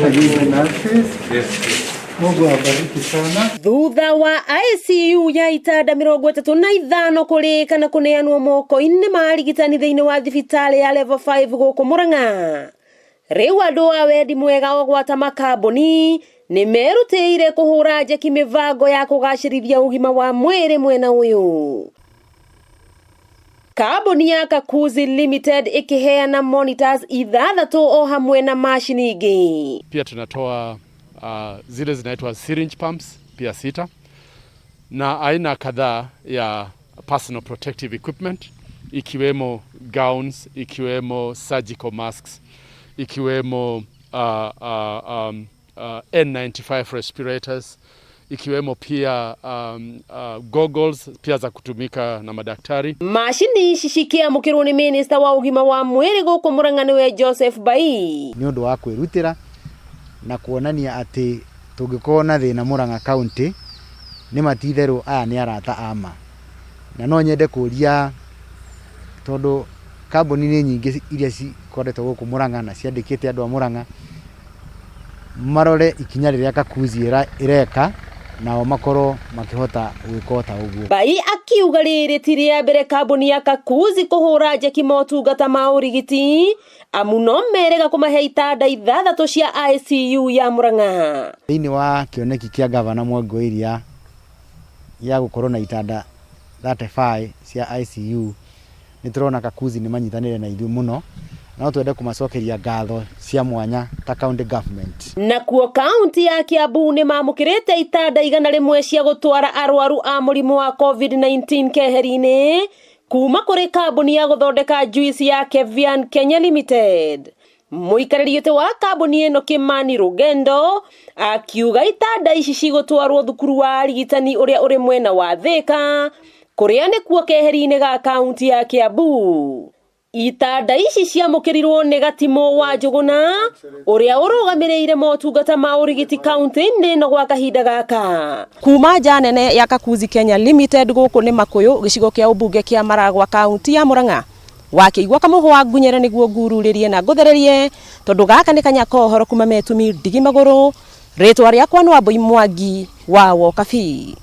Forgive nurses. Mungu awabariki sana. Thutha wa ICU ya itanda 35 kũrĩka na kũneanwo moko-inĩ ma arigitani thĩinĩ wa thibitarĩ ya level 5 gũkũ Murang'a, rĩu andũ a wendi mwega o gwata makambuni nĩ merutĩire kũhũra njeki mĩbango ya kũgacĩrithia ũgima wa mwĩrĩ mwena ũyũ. Kambuni ya Kakuzi Limited ĩkĩheana monitors 6 o hamwe na macini ingĩ. Pia tunatoa zile zinaitwa syringe pumps pia 6 na aina kadhaa ya personal protective equipment ikiwemo gowns, ikiwemo surgical masks, ikiwemo N95 respirators, ikiwemo pia goggles pia za kutumika na madaktari. Macini ici cikĩamũkĩrwo nĩ minista wa ũgima wa mwĩrĩ gũkũ Murang'a nĩwe Joseph Bai. Nĩ ũndũ wa kwĩrutĩra na kuonania atĩ tũngĩkorwo na thĩna Murang'a County nĩ matitherũ aya nĩ arata a ma. Na no nyende kũria tondũ kambuni nĩ nyingĩ iria cikoretwo gũkũ Murang'a na ciandĩkĩte andũ a Murang'a marore ikinya rĩrĩa Kakuzi ĩreka nao makorwo makĩhota gwĩka ta ũguo. Bai akiuga rĩrĩ ti rĩa mbere kambuni ya Kakuzi kũhũra njeki motungata ma ũrigiti amu no merĩga kũmahe itanda 6 cia ICU ya Murang'a. Thĩinĩ wa kĩoneki kĩa gavana Mwangi wa Iria ya gũkorwo na itanda 35 cia ICU nĩ tũrona Kakuzi nĩ manyitanĩire na ithuĩ mũno no twende kũmacokeria ngatho cia mwanya ta county government. Nakuo kaunti ya Kiambu nĩ mamũkĩrĩte itanda 100 cia gũtwara arwaru a mũrimũ wa COVID-19 keheri-inĩ kuma kũrĩ kambuni ya gũthondeka juice ya Kevian Kenya Limited. Mũikarĩri gĩtĩ wa kambuni ĩno Kimani Rugendo akiuga itanda ici cigũtwarwo thukuru wa arigitani ũrĩa ũrĩ mwena wa Thika kũrĩa nĩkuo keheri-inĩ ga kaunti ya Kiambu. Itanda ici ciamũkĩrirwo nĩ Gatimũ wa Njũgũna ũrĩa ũrũgamĩrĩire motungata ma ũrigiti kaunti-inĩ ĩno gwa kahinda gaka. Kuma nja nene ya Kakuzi Kenya Limited gũkũ nĩ Makũyũ gĩcigo kĩa ũmbunge kĩa Maragwa kaunti ya Murang'a. Wakĩigua kamũhwa ngunyere nĩguo ngururĩrie na ngũthererie tondũ gaka nĩ kanya kohoro kuma metumi ndigi magũrũ. Rĩtwa rĩakwa nĩ Wambui Mwangi wa Wokabi.